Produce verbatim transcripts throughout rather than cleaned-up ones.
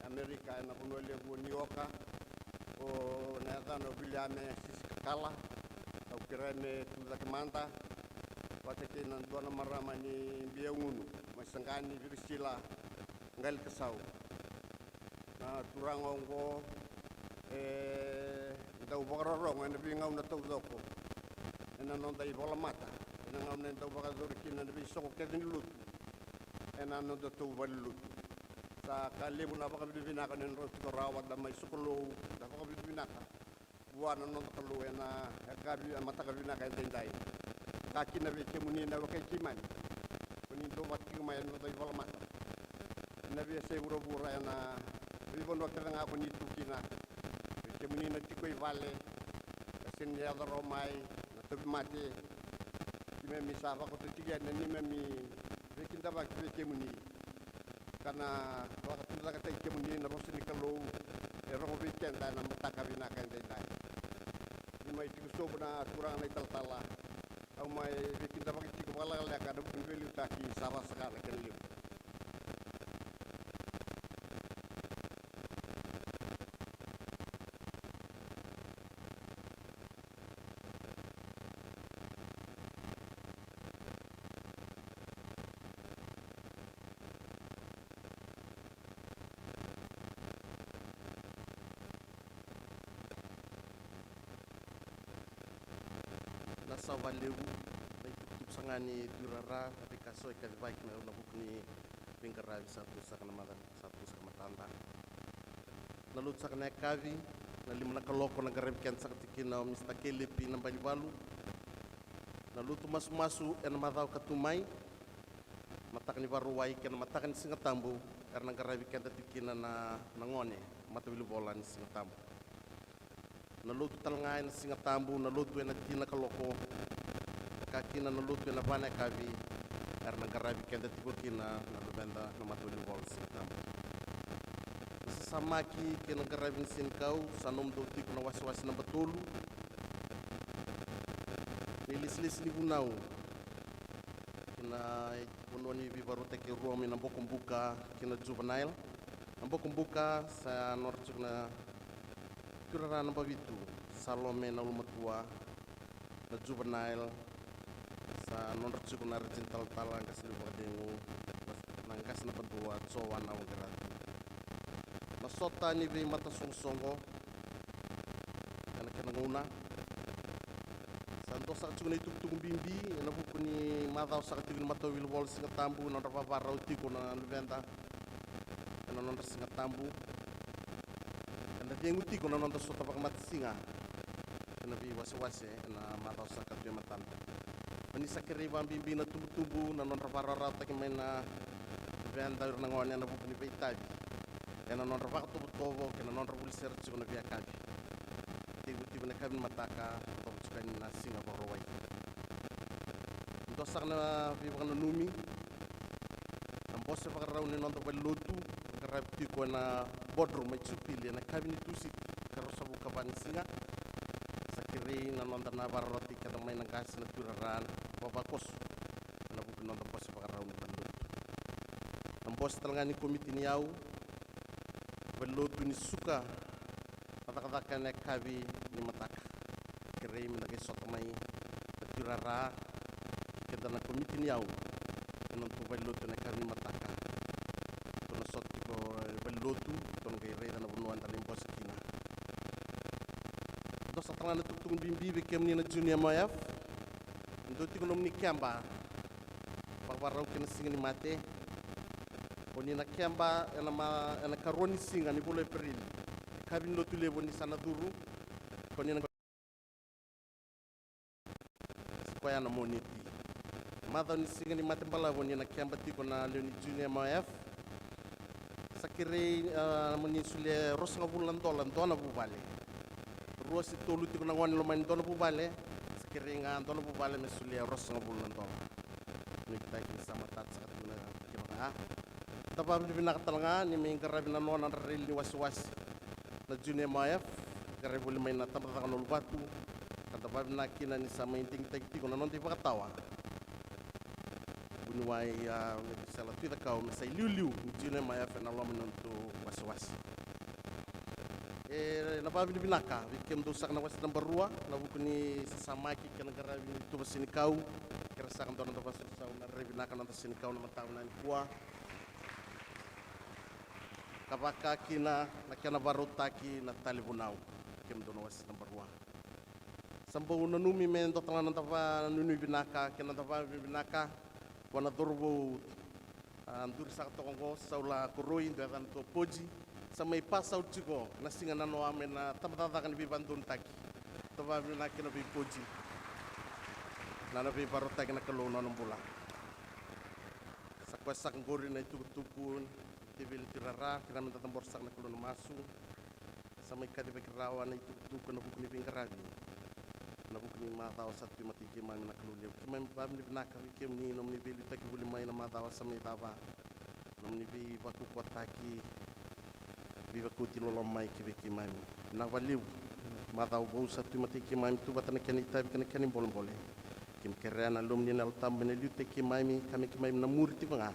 Amerika, ena vanua levu o Niuoka. O na yacana o Viliame Sisikakala. Au kerea me tu cake mada vata kei na dua na marama ni Biaugunu, mai Saqani, Virisila Qalikasau. Na turaga oqo e dau vakarorogo ena veigauna taucoko ena noda ivolamata, ena gauna e dau vakayacori kina na veisoqo kece ni lotu ena noda tou valenilotu. Sa ka levu na vakavinavinaka ni drau tiko rawa da mai sokalou, da vakavinavinaka vua na noda Kalou ena yakavi, e mataka vinaka edaidai. Ka kina vei kemuni na wekai keimami ko ni dau vata tiko mai ena noda ivolamata ena veiyasai vuravura, ena veivanua kece ga ko ni tu kina. Vei kemuni na tiko i vale, ka sega ni yaco rawa mai na tauvimate, keimami sa vakauta tiko yani na neimami veikidavaki vei kemuni, ka na vakatucaketaki kemuni na vosa ni Kalou e rogo vei keda ena mataka vinaka edaidai. Ni mai tiko sobu na turaga na italatala, au mai veikidavaki tiko vakalekaleka ena vuku ni veiliutaki sa vakasaka na kena levu. Na sa vakalevu na itukutuku saka ni tuirara, na veika sa kacivaki na vuku ni veiqaravi sa tu saka na maca, sa tu saka na matada. Na lotu saka na yakavi, na lima na kaloko na qaravi keda saka tiko kina o Mista Kelepi Nabanivalu. Na lotu masumasu ena macawa ka tu mai, mataka ni Vakarauwai kei na mataka ni Sigatabu, era na qaravi keda tiko kina na, na gone, matawilivola ni Sigatabu. Na lotu tale ga ena Sigatabu, na lotu ena tini na kaloko, vaka kina na lotu ena va na yakavi, era na qaravi keda tiko kina na luveda na matawilivola ni Sigatabu. Na sasamaki kei na qaravi ni senikau, sa nomudou tiko na wasewase naba tolu. Na ilesilesi ni vunau ki na vanua ni veivakarautaki e rua mai na bokobuka ki na juvenile. Na bokobuka sa nodra tiko na tuirara naba vitu, Salome Naulumatua. Na juvenile sa nodra tiko na Rejini Talatala Qase Levu Vakacegu, na Qase Nabadua Joana Waqiratu. Na sota ni veimatasoqosoqo ena kena gauna. Sa dua saka tiko na itukutuku bibi ena vuku ni macawa saka tiko ni matawilivola ni Sigatabu, na nodra vavarau tiko na luveda ena nodra Sigatabu. Ena cegu tiko na noda sota vakamatasiga ena veiwasewase ena macawa saka tu e matada. Ko ni sa kerei vakabibi na tubutubu, na nodra vakarautaki mai na luveda o ira na gone ena vuku ni veitavi ena nodra vakatovotovo kei na nodra vuli sere tiko na veiyakavi. Tekivu tiko na yakavi ni mataka, tovo tiko yani na siga Vakarauwai. Dua saka na veivakananumi, na bose vakarau ni noda valenilotu, qaravi tiko ena boardroom mai Jupili ena yakavi ni Tusiti, ikaruasagavulu ka va ni siga. Sa kerei na noda na vakarautaki keda mai na qase, na tuirara vavakoso ena vuku ni noda bose vakarau ni valenilotu. Na bose tale ga ni komiti ni yau valenilotu ni suka na cakacaka ena yakavi ni mataka. Kerei me da qai sota mai na tuirara kei keda na komiti ni yau ena nodatou valenilotu ena yakavi ni mataka. Tou na sota tiko e valenilotu, tou na qai raica na vanua eda lai bose kina. Dua saka tale ga na tukutuku bibi vei kemuni na Junior M O F. Dua tiko nomuni keba vakavakarau kei na Siga ni Mate. Ko ni na keba ena ma, ena ikarua ni siga ni vula o Epereli. Yakavi ni lotu levu ni sa na curu. Ko ni na, koya na Moniti. Macawa ni Siga ni Mate balavu ni na keba tiko na lewe ni Junior M O F. Sa kerei, ah, mo ni solia e ruasagavulu na dola dua na vuvale. Rua se tolu tiko na gone loma ni dua na vuvale. Sa kerei ga dua na vuvale me solia e ruasagavulu na dola. Nuitaki ni sa matata saka tiko na kena ga. Da vakavinavinaka tale ga ni mai qaravi na nona na rally ni wasewase na Junior M O F, qaravi voli mai na tabacakacaka na Uluvatu. Ka da vakavinavinaka kina ni sa mai digitaki tiko na noda ivakatawa. Vuniwai, a, Sela Tui Cakau me sa iliuliu ni tiko mai Afe ena loma ni nodatou wasewase. E na vakavinavinaka vei kemudou saka na wase naba rua, na vuku ni sasamaki kei na qaravi ni tuva senikau. Kei ira saka dua na noda vakasausau, na rairai vinaka na noda senikau na mataka vinaka nikua. Ka vaka kina na kena vakarautaki na talevunau, kemudou na wase naba rua. Sa bau nanumi me dua tale na noda vakanuinui vinaka kei na noda vakavinavinaka vua na cauravou, a, duri saka toka oqo, Saula Koroi, dua yacana tu o Poji. Sa mai pass out tiko na siga nanoa mai na tabacakacaka ni veivakadodonutaki. Noda vakavinavinaka kei na veiPoji na nona veivakarautaki na Kalou na nona bula. Sa koya saka oqori na itukutuku ni teveli ni tuirara, kerea meda cabora saka na Kalou ena masu. Sa mai kacivaki rawa na itukutuku ena vuku ni veiqaravi, ena vuku ni macawa sa tu e matai keimami na Kalou levu. Keimami vakavinavinaka vei kemuni na nomuni veiliutaki voli mai na macawa sa mai cava, na nomuni veivakaukauwataki, veivakauti loloma mai ki vei keimami. Vinaka vakalevu. Macawa vou sa tu e matai keimami, tu vata na kena itavi kei na kena ibolebole. Keimami kerea na Yalomuni na Yalo Tabu me na liutaki keimami, ka me keimami na muri tiko ga.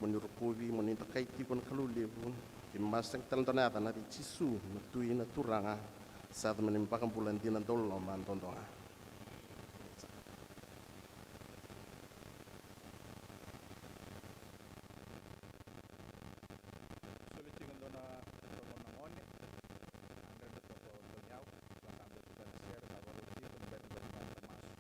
Mo ni rokovi, mo ni dokai tiko na Kalou levu. Keimami masu saka tale dua na yaca, na yaca i Jisu, na Tui, na Turaga. Sa yaco me neimami iVakabula dina, dauloloma duadua ga. Soli tiko dua na, dua na gone, a dredre toka o Doniau, vaka dua tiko na sere, ka vakarau tiko na bera ni dua na masu.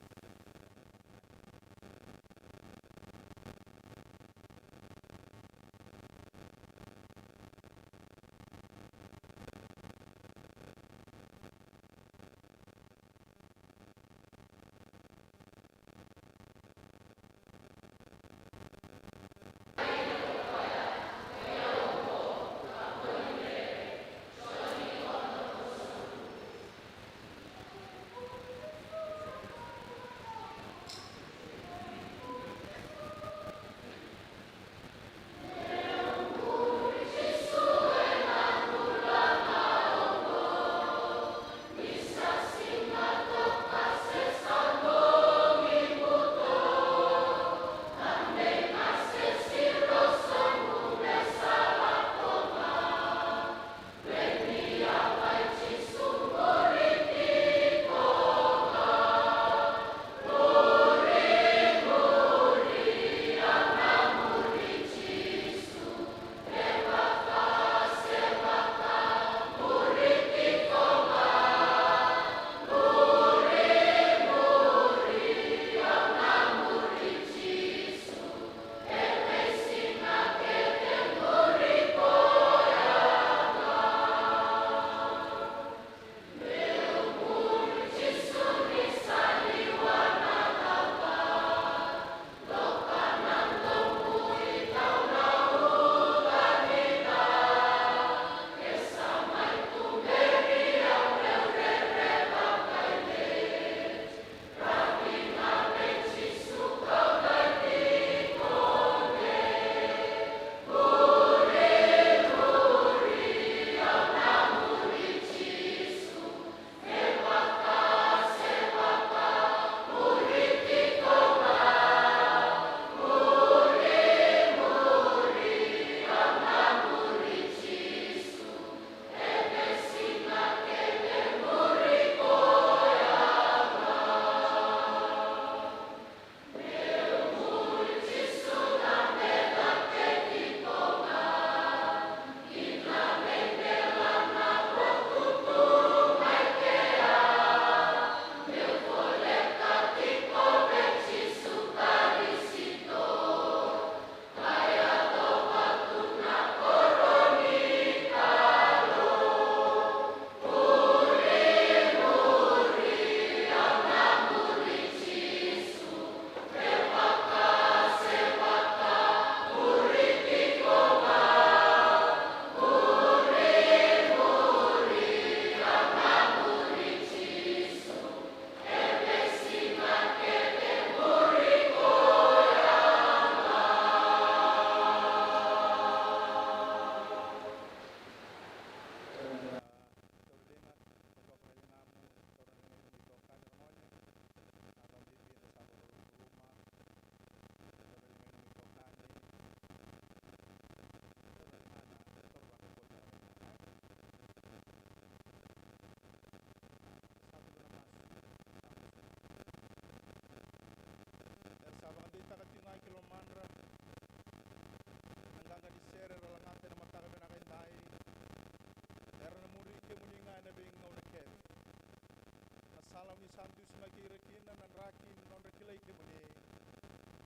sala ni sa dusimaki ira kina na draki ni nodra kilai kemuni.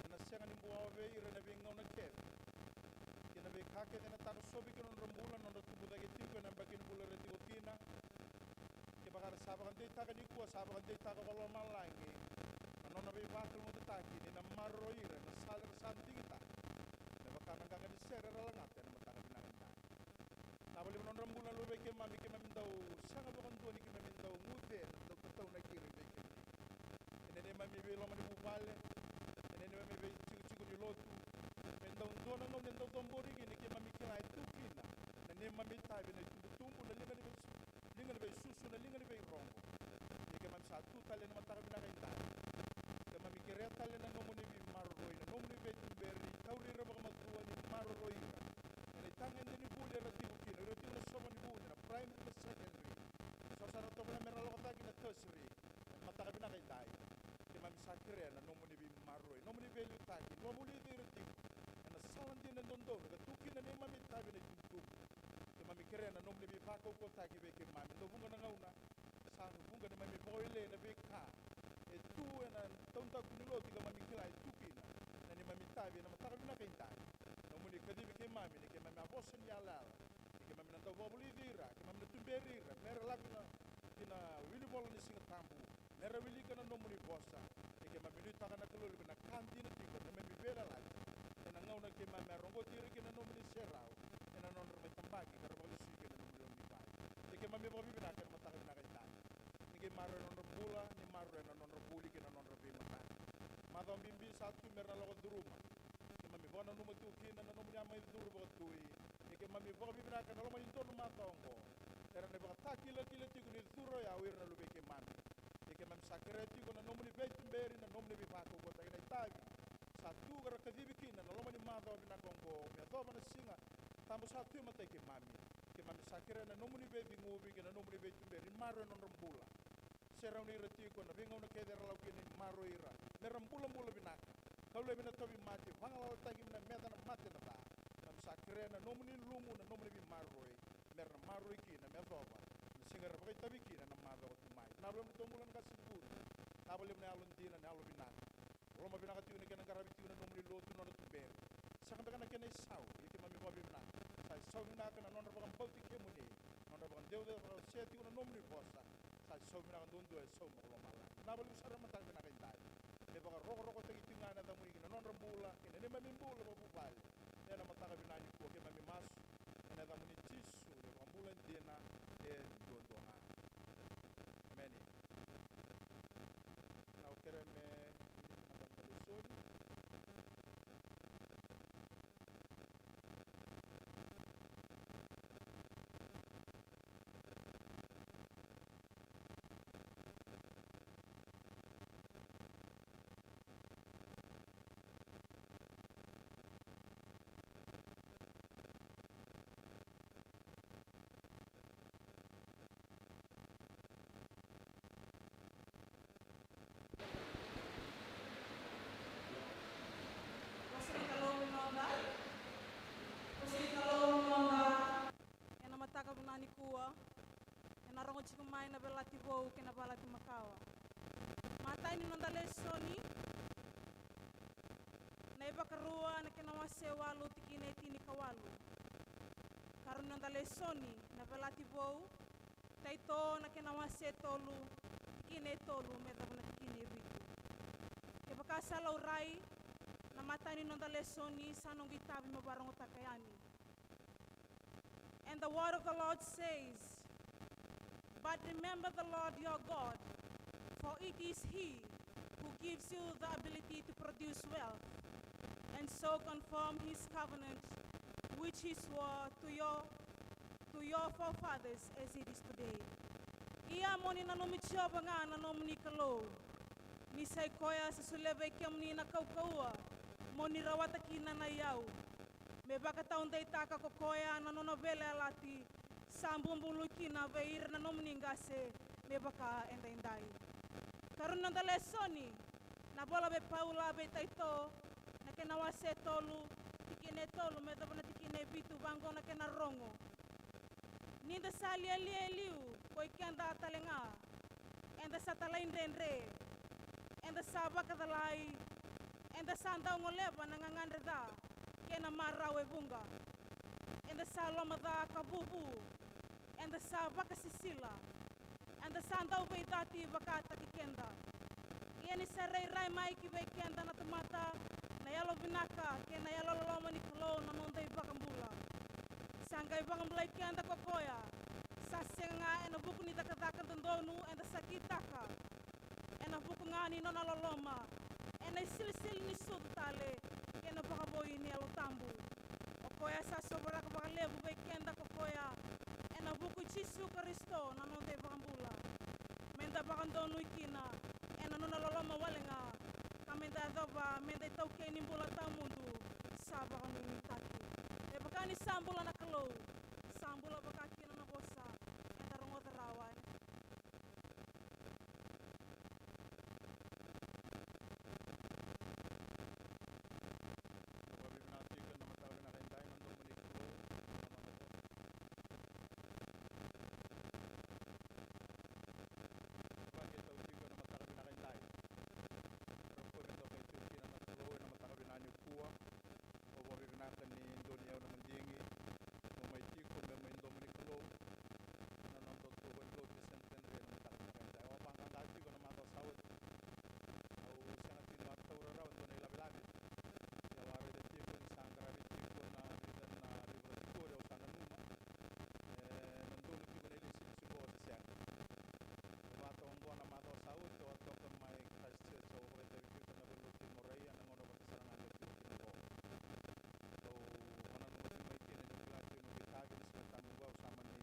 Ena sega ni buawa vei ira ena veigauna kece kei na veika kece ena takosovi kina nodra bula, nodra tubu cake tiko ena yabaki ni bula era tiko kina. Kevaka era sa vakadeitaka nikua, sa vakadeitaka ko lomalagi na nona veivakalougatataki ni na maroroi ira ena sala era sa digitaka me vaka na qaqa ni sere era lagata ena mataka vinaka edai. Vinaka vakalevu na nodra bula na luvei keimami, keimami dau sega vakadua ni keimami dau guce na dau tataunaki ira vei kemuni ena neimami veiloma ni vuvale, ena neimami veitikotiko ni lotu. Me dau dua na gauna e dau cabori kina, keimami kila e tu kina na neimami itavi, na itubutubu, na liga ni vei, liga ni veisusu, na liga ni veirogo. Ia keimami sa tu tale ena mataka vinaka edai, keimami kerea tale na nomuni veimaroroi, na nomuni veituberi, tauri ira vakamatua, ni maroroi ira ena itagede ni vuli era tiko kina, ira tiko na sova ni vuli, na primary, na secondary, so sa ra tovolea me ra lako cake na tertiary. Ena mataka vinaka edai, keimami sa kerea na nomuni veimaroroi, nomuni veiliutaki, vakavulici ira tiko ena sala dina e dodonu ka tu kina neimami itavi, na itubutubu. Keimami kerea na nomuni veivakaukauwataki vei keimami. Dau vuqa na gauna sa vuqa neimami vakawelei na veika e tu ena taudaku ni lotu, keimami kila e tu kina na neimami itavi ena mataka vinaka edai. Nomuni kacivi keimami ni keimami a vosa ni yalayala, ni keimami na dau vakavulici ira, keimami na tuberi ira me ra lako ki na, ki na wilivola ni Siga Tabu, me ra wilika na nomuni vosa. Ia keimami nuitaka na Kalou levu na ka dina tiko na neimami veiyalayalati ena gauna keimami a roqoti ira kina na nomuni serau ena nodra mai tabaki ka ra vakalesui kina na nomuni loma ni bai. Ia keimami vakavinavinaka ena mataka vinaka edai. Ni qai maroroya na nodra bula, ni maroroya na nodra vuli kei na nodra veimataqali. Macawa bibi sa tu me ra na lako curuma. Keimami vakananuma tu kina na nomuni a mai curu vakatui. Ia keimami vakavinavinaka ena loma ni dua na macawa oqo, era na ivakatakilakila tiko ni curu oya o ira na luvei keimami. Ia keimami sa kerea tiko na nomuni veituberi, na nomuni veivakaukauwataki, na itavi sa tu ka ra kacivi kina na loma ni macawa vinaka oqo me yacova na Siga Tabu sa tu e matai keimami. Keimami sa kerea na nomuni veiciqomi kei na nomuni veituberi, ni maroroya na nodra bula. Serauni ira tiko ena veigauna kece era lako kina, ni maroroi ira me ra bulabula vinaka. Kau laivi na tauvimate, vagalalataki mai na meca na mate na ca. Keimami sa kerea na nomuni lumu, na nomuni veimaroroi, me ra na maroroi kina me yacova na siga era vakaitavi kina ena macawa tu mai. Vinaka vakalevu na tou bula na qasenivuli. Vinaka vakalevu na yalodina, na yalovinaka. Loma vinaka tiko ni kena qaravi tiko na nomuni lotu, nona tuberi. Sega beka na kena isau, ia keimami vakavinavinaka. Sa isau vinaka na nodra vakabauti kemuni, nodra vakadeuca, vakasea tiko na nomuni vosa. Sa isau vinaka duadua e sau mai ko lomalagi. Vinaka vakalevu sara ena mataka vinaka edai. Me vakarokorokotaki tiko ga na yacamuni ki na nodra bula kei na neimami bula vakavuvale. Ena mataka vinaka nikua keimami masu ena yacamuni Jisu, na iVakabula dina e duadua ga. Emeni. Au kerea me wilika mada na lesoni. Vosa ni Kalou ni noda. Vosa ni Kalou ni noda. Ena mataka vinaka nikua, ena rogo tiko mai na Veiyalayalati Vou kei na Veiyalayalati Makawa. Matai ni noda lesoni, na iVakarua na kena wase walu, tikina e tinikawalu. Karua ni noda lesoni, na Veiyalayalati Vou, Taito na kena wase tolu, tikina e tolu me yacova na tikina e vitu. Kevaka sa laurai na matai ni noda lesoni, sa noqu itavi meu vakarogotaka yani. And the word of the Lord says, "But remember the Lord your God, for it is He who gives you the ability to produce wealth, and so confirm His covenant, which He swore to your, to your forefathers as it is today." Ia mo ni nanumi Jiova ga na nomuni Kalou, ni sa i koya sa solia vei kemuni na kaukauwa mo ni rawata kina na iyau, me vakataudeitaka ko koya na nona veiyalayalati sa bubului kina vei ira na nomuni qase me vaka edaidai. Karua ni noda lesoni, na vola vei Paula vei Taito, na kena wase tolu, tikina e tolu me yacova na tikina e vitu, vaqo na kena rogo. Ni da sa lialia e liu ko i keda tale ga, Eda sa talaidredre, eda sa vakacalai, eda sa dau goleva na gagadre ca kei na marau e vuqa. Eda sa loma ca ka vuvu, eda sa vakasisila, eda sa dau veicati vakataki keda. Ia ni sa rairai mai ki vei keda na tamata na yalovinaka kei na yalololoma ni Kalou na noda iVakabula, sa qai vakabulai keda ko koya. Sa sega ga ena vuku ni cakacaka dodonu eda sa kitaka, ena vuku ga ni nona loloma, ena isilisili ni sucu tale kei na vakavoui ni Yalo Tabu. O koya sa sovaraka vakalevu vei keda ko koya, ena vuku i Jisu Karisito na noda iVakabula, meda vakadonui kina ena nona loloma wale ga, ka meda yacova meda itaukei ni bula tawamudu sa vakanuinuitaki. Me vaka ni sa bula na Kalou, sa bula vaka kina na vosa eda rogoca rawa. Au vakavinavinaka tiko ena mataka vinaka edai na domo ni Kalou, na nona vosa. Vakatau tiko ena mataka vinaka edai. Rau koya me dokai tiko kina na Kalou ena mataka vinaka nikua. Au vakavinavinaka ni dua ni yau na madigi meu mai tiko meu mai domo ni Kalou ena noda tou valenilotu e Centenary ena mataka vinaka edai. Au a vaqaqa tiko na macawa sa oti. Au sega tiko ni a taura rawa e dua na ilavelave. Ia au a raica tiko ni sa qaravi tiko na vica na veivakarau tiko, au sa nanuma e na donu tiko na ilesilesi qo se sega. E vaka oqo na macawa sa oti au a toka mai Christchurch, au a vakayacori tiko na valenilotu e Marae ena gauna vata sara ga meu tiko kina oqo. Au vakananuma tiko mai kina niu kila tiko na noqu itavi ena Siga Tabu qo, au sa mani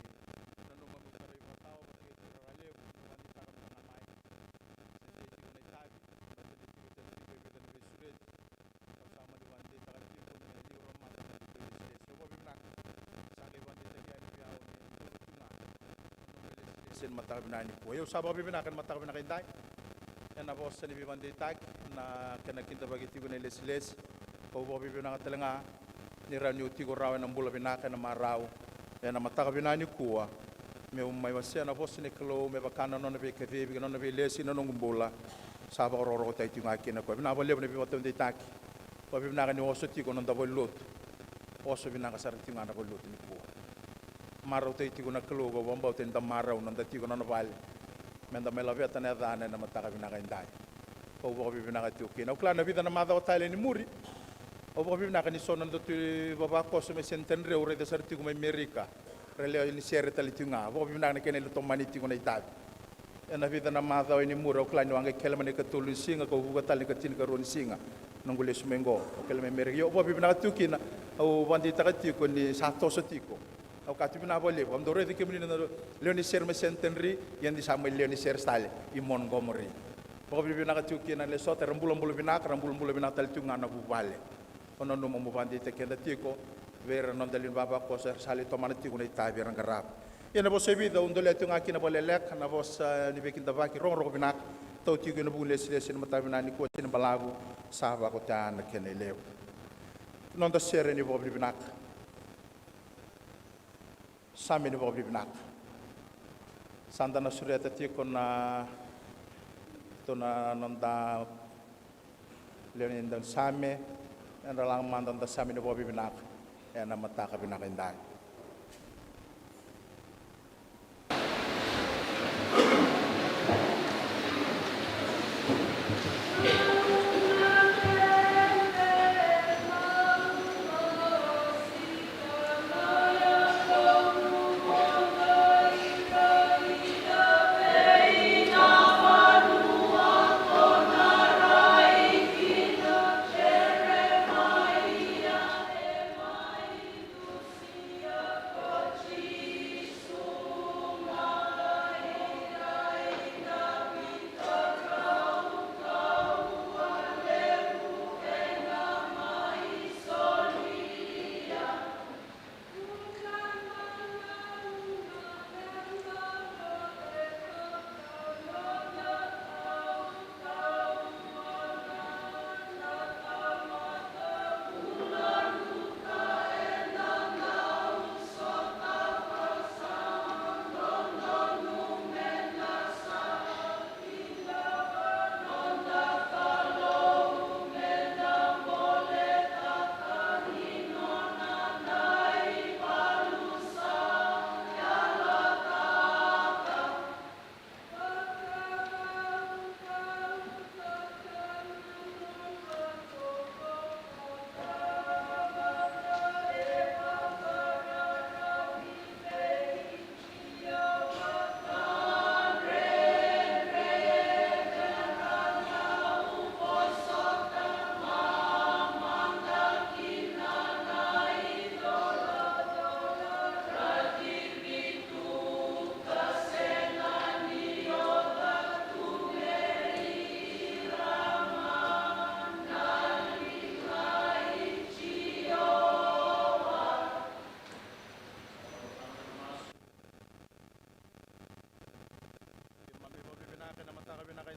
nanuma meu tarai vakatawa, vakatau ira levu, meu vakadeitaka mada ga mai. Se dei tiko na itavi, baleta ni tiko tale tiko e vica na veisureti. Au sa mani vakadeitaka tiko me liu ra mata na noqu ilesilesi. Au vakavinavinaka. Sa qai vakadeitaki yani vei au ni donu tu ga na noqu ilesilesi ena mataka vinaka nikua. Ia au sa vakavinavinaka ena mataka vinaka edai ena vosa ni veivakadeitaki, na kena kidavaki tiko na ilesilesi. Au vakavinavinaka tale ga ni rawa niu tiko rawa ena bula vinaka ena marau ena mataka vinaka nikua, meu mai wasea na vosa ni Kalou me vaka na nona veikacivi kei na nona veilesi na noqu bula. Sa vakarokorokotaki tiko ga kina o koya. Vinaka vakalevu na veivakadeitaki. Vakavinavinaka ni oso tiko na noda valenilotu. Oso vinaka sara tiko ga na valenilotu nikua. Marautaki tiko na Kalou, kau vakabauta ni da marau na noda tiko ena nona vale, meda mai laveta na yacana ena mataka vinaka edai. Au vakavinavinaka tiko kina. Au kila na vica na macawa tale ni muri, au vakavinavinaka ni so na noda tu ivavakoso mai Centenary au raica sara tiko mai Merika. Ra lewe ni sere tale tiko ga. Au vakavinavinaka na kena lai tomani tiko na itavi. Ena vica na macawa ni muri au kila niu a qai kele mai na ikatolu ni siga, kau vuka tale na ikatinikarua ni siga. Noqu lesu mai qo, au kele mai Merika. Io, au vakavinavinaka tiko kina, au vakadeitaka tiko ni sa toso tiko. Au kaya tu vinaka vakalevu, au dau raici kemuni na lewe ni sere mai Centenary, ia ni sa mai lewe ni sere tale i Montgomery. Vakavinavinaka tiko kina na lesota, era bulabula vinaka, era bulabula vinaka tale tiko ga na vuvale. Au nanuma mo vakadeitaki keda tiko vei ira na noda lewe ni vavakoso era sa lai tomana tiko na itavi era qarava. Ia na vosa e vica au dolea tiko ga kina vakaleleka, na vosa ni veikidavaki, rogorogo vinaka, tau tiko ena vuku ni lesilesi ena mataka vinaka nikua, sega ni balavu, sa vakaotia na kena ilevu. Noda sere ni vakavinavinaka. Same ni vakavinavinaka. Sa da na sureta tiko na, tou na noda lewe ni daunisame, eda laga mada na same ni vakavinavinaka ena mataka vinaka edai.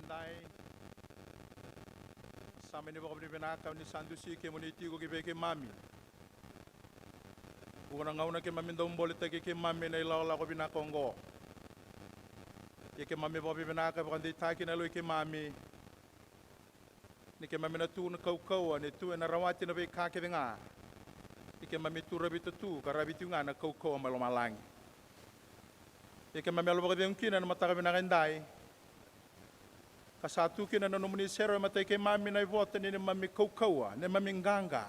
Dai. Sa mani vakavinavinaka ni sa dusi kemuni tiko ki vei keimami. Vuqa na gauna keimami dau bolitaki keimami na ilakolako vinaka oqo. Ia keimami vakavinavinaka vakadeitaki na yaloi keimami. Ni keimami na tu na kaukauwa, ni tu ena rawati na veika kece ga. Ni keimami tu ravita tu, ka ravi tiko ga na kaukauwa mai lomalagi. Ia keimami yalo vakacegu kina na mataka vinaka edai. Ka sa tu kina na nomuni serau e matai keimami na ivota ni neimami kaukauwa, neimami qaqa.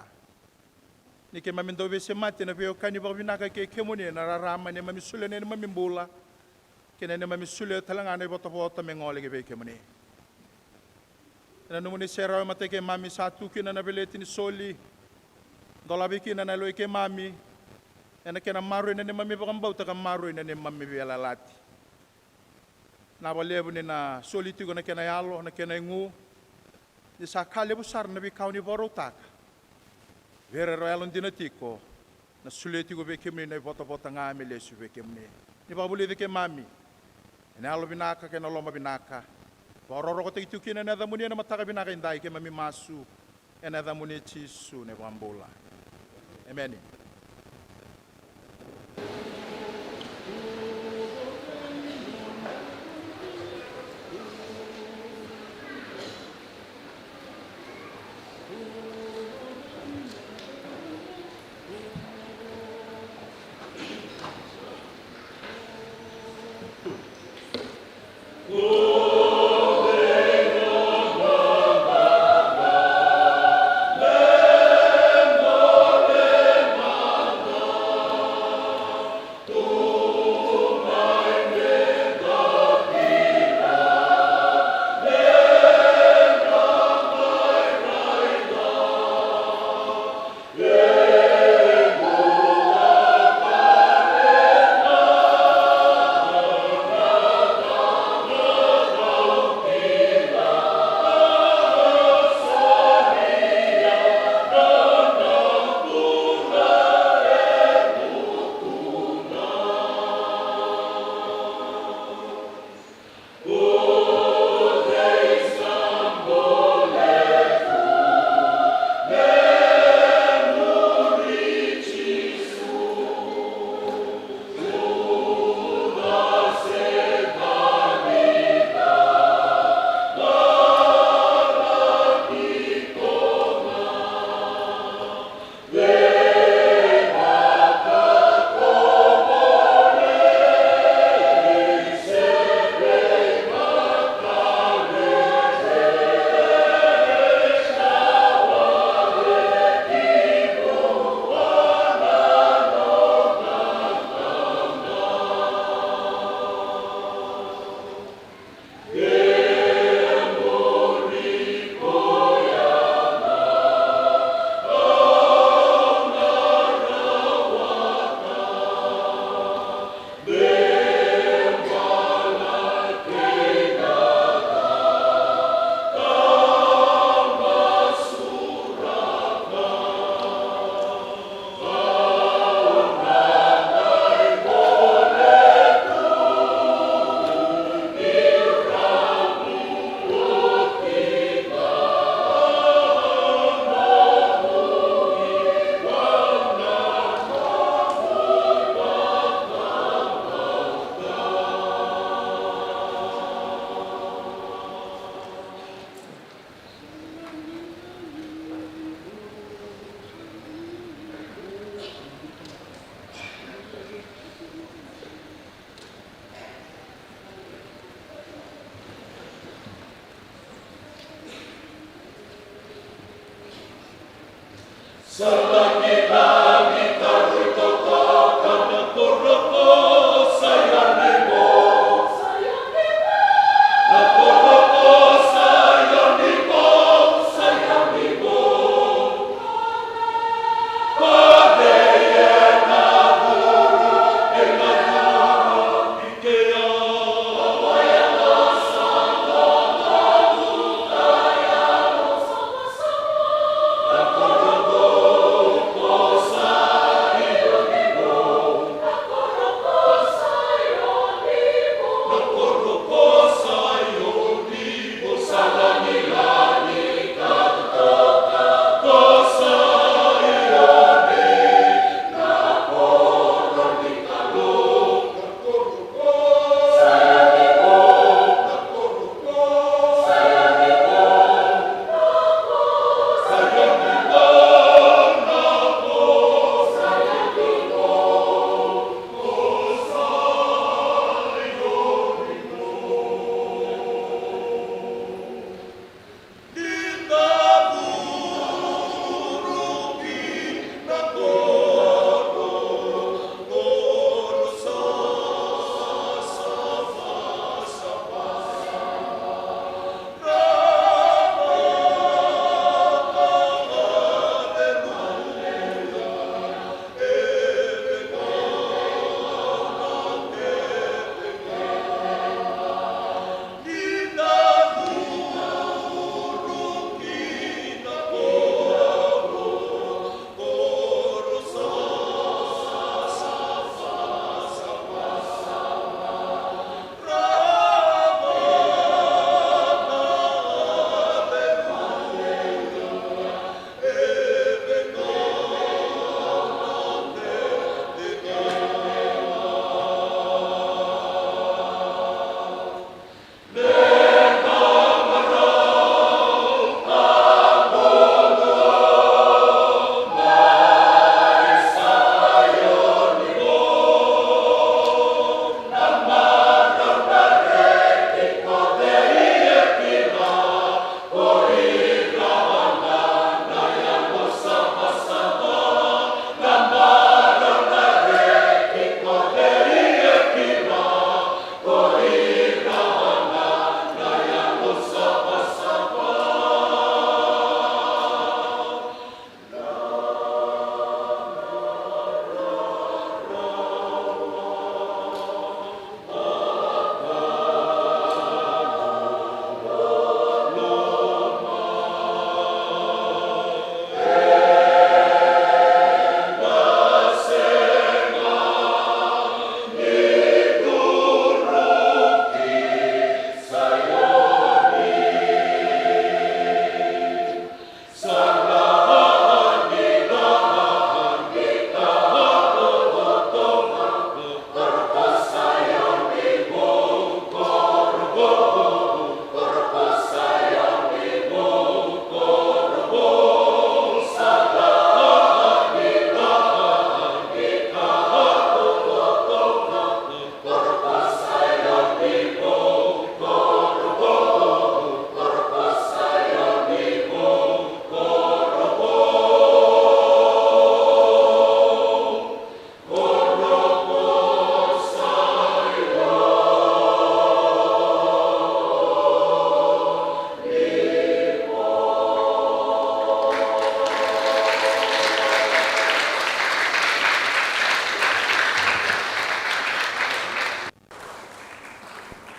Ni keimami dau veisemati na veiwekani vakavinaka kei kemuni na rarama neimami solia na neimami bula. Kei na neimami solia tale ga na ivotavota me gole ki vei kemuni. Ena nomuni serau e matai keimami sa tu kina na veleti ni soli. Dolavi kina na yaloi keimami. Ena kena maroroi na neimami vakabauta ka maroroi na neimami veiyalayalati. Na vakalevu ni na soli tiko na kena yalo, na kena igu. Ni sa ka levu sara na veika o ni vakarautaka. Vei ira era yalodina tiko, na solia tiko vei kemuni na ivotavota ga me lesu vei kemuni. Ni vakavulici keimami ena yalo vinaka kei na loma vinaka. Vakarokorokotaki tiko kina na yacamuni ena mataka vinaka edai, keimami masu ena yacamuni Jisu na iVakabula. Emeni.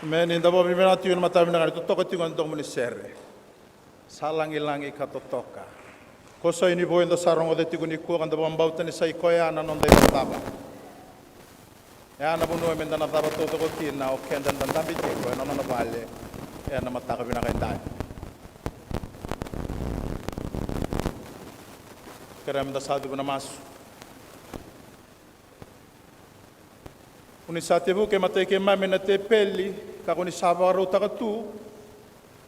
Emeni. Da vakavinavinaka tiko ena mataka vinaka ni totoka tiko na domo ni sere. Sa lagilagi ka totoka. Ko sa ini vo eda sa rogoca tiko nikua ka da vakabauta ni sa i koya na noda ivakacava. E a na vanua me da na cava taucoko kina o keda da dabe tiko ena nona vale ena mataka vinaka edai. Kerea me da sa cuva na masu. Ko ni sa tevuke matai keimami na tepeli, ka ko ni sa vakarautaka tu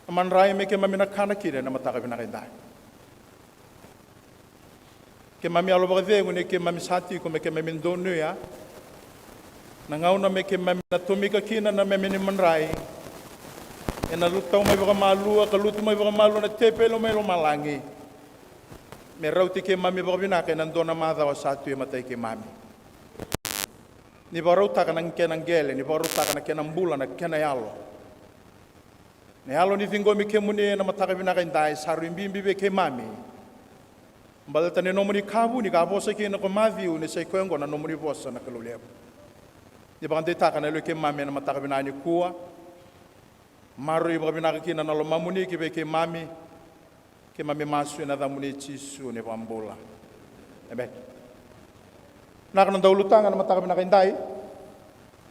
na madrai me keimami na kana kina ena mataka vinaka edai. Keimami yalo vakacegu ni keimami sa tiko me keimami donuya na gauna me keimami na tomika kina na meme ni madrai. Ena tau mai vakamalua ka lutu mai vakamalua na tepeli mai lomalagi me rauti keimami vakavinaka ena dua na macawa sa tu e matai keimami. Ni vakarautaka na kena qele, ni vakarautaka na kena bula, na kena yalo. Na yalo ni ciqomi kemuni ena mataka vinaka edai sa rui bibi vei keimami. Baleta ni nomuni ka vuni ka vosa kina ko Maciu ni sa i koya oqo na nomuni vosa na Kalou levu. Ni vakadeitaka na yalo i keimami ena mataka vinaka nikua. Maroroi vakavinaka kina na lomamuni ki vei keimami. Keimami masu ena yacamuni Jisu na iVakabula. Emeni. Vinaka na dau ulutaga ena mataka vinaka edai.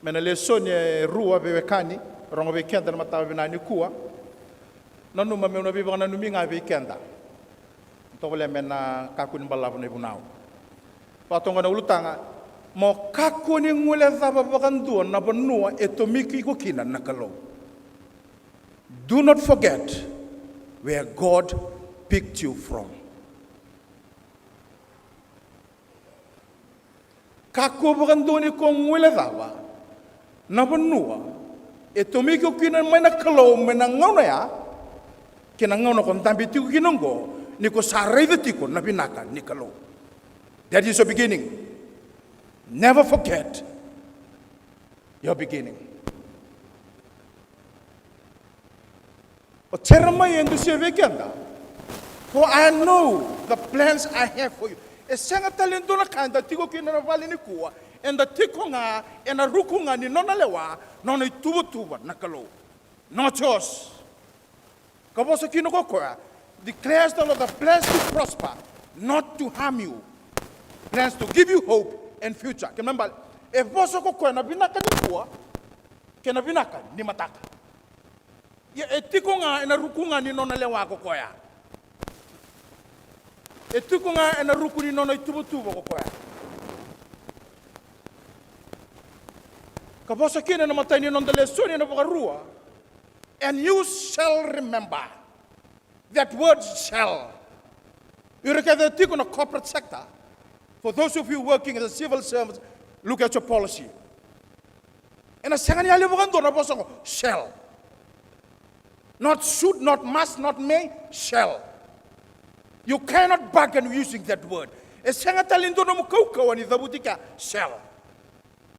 Me na lesoni e rua veiwekani rogo vei keda ena mataka vinaka nikua. Nanuma meu na veivakananumi ga vei keda. Tovolea me na kakua ni balavu na ivunau. Vakatoqa na ulutaga, mo kakua ni guilecava vakadua na vanua e tomiki iko kina na Kalou. Do not forget where God picked you from. Kakua vakadua ni ko guilecava na vanua e tomiki iko kina mai na Kalou mai na gauna ya, kei na gauna ko dabe tiko kina oqo, ni ko sa raica tiko na vinaka ni Kalou. That is your beginning. Never forget your beginning. O Jeremaia e dusia vei keda, "For I know the plans I have for you." E sega tale e dua na ka eda tiko kina na vale nikua, eda tiko ga ena ruku ga ni nona lewa, nona ituvatuva na Kalou. Not yours. Ka vosa kina ko koya, declares the Lord, the plans to prosper, not to harm you, plans to give you hope and future. Kena ibalebale, e vosa ko koya na vinaka nikua kei na vinaka ni mataka. Ia e tiko ga ena ruku ga ni nona lewa ko koya. E tiko ga ena ruku ni nona ituvatuva ko koya. Ka vosa kina na imatai ni noda lesoni ena Vakarua. And you shall remember. That word shall. Ira kece tiko na corporate sector. For those of you working as a civil servant, look at your policy. Ena sega ni yali vakadua na vosa oqo, shall. Not should, not must, not may, shall. You cannot bargain using that word. E sega tale ni dua nomu kaukauwa ni cavuti kea, shall.